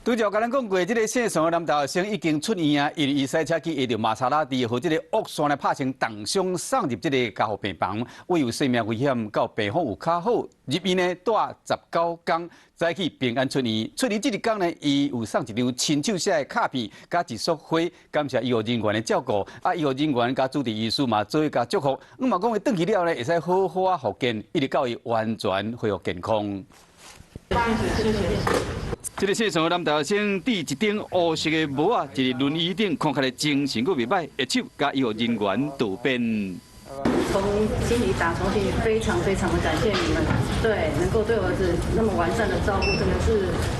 拄才共咱講過，這个姓宋的男大學生已經出院啊，因為伊駛車去挾著瑪莎拉蒂，予這个惡線來拍成重傷，送入這个加護病房，未有生命危險，到病況有較好，入院呢蹛19工，早起平安出院。出院這一工呢，伊有送一張親手寫的卡片，佮一束花，感謝醫護人員的照顧。啊，醫護人員佮主治醫師嘛，做伙共祝福。毋嘛講伊轉去了呢，會使好好仔復健，一直到伊完全恢復健康。這个姓宋的男大學生佇一頂烏色的帽仔，一个輪椅頂，看起來精神閣袂䆀，握手佮醫護人員道別。從心裡打從心裡非常非常的感謝你們，對，能夠對我兒子那麼完善的照顧，真的是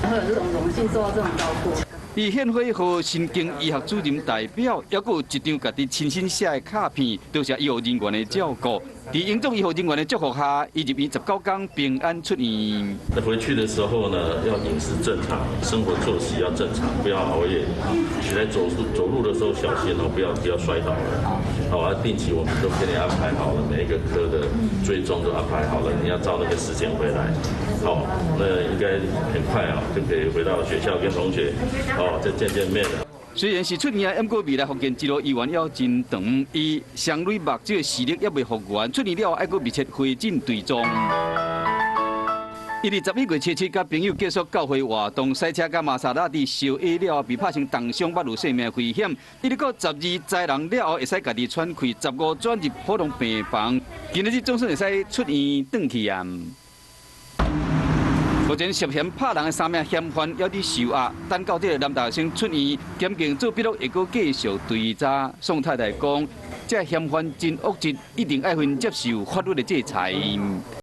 會有這種榮幸受到這種照顧。伊獻花予神經醫學主任代表，猶閣有一張家己親身寫的卡片，多謝醫護人員的照顧。佇榮總醫護人員的祝福下，伊入院19工平安出院。那回去的時候呢，要飲食正常，生活作息要正常，不要熬夜。起來走走路的時候小心哦，不要摔倒了。好啊，定期我們都給你安排好了，每一個科的追蹤都安排好了，你要照那個時間回來。好，那應該很快啊，就可以回到學校跟同學哦再見見面了。雖然是出院，毋過未來復健之路依然猶真長。伊雙蕊目睭的視力猶未復原，出院了後愛閣密切回診追蹤。伊佇11月7日佮朋友結束教會活動，駛車佮瑪莎拉蒂相挾了後，被拍成重傷，捌有生命危險。一直到12載人了後，會使家己喘氣，15轉入普通病房。今仔日總算會使出院轉去啊！目前涉嫌拍人的三名嫌犯猶佇收押，等到這个男大學生出院，檢警做筆錄會閣繼續追查。宋太太講，這嫌犯真惡質，一定愛予𪜶接受法律的制裁。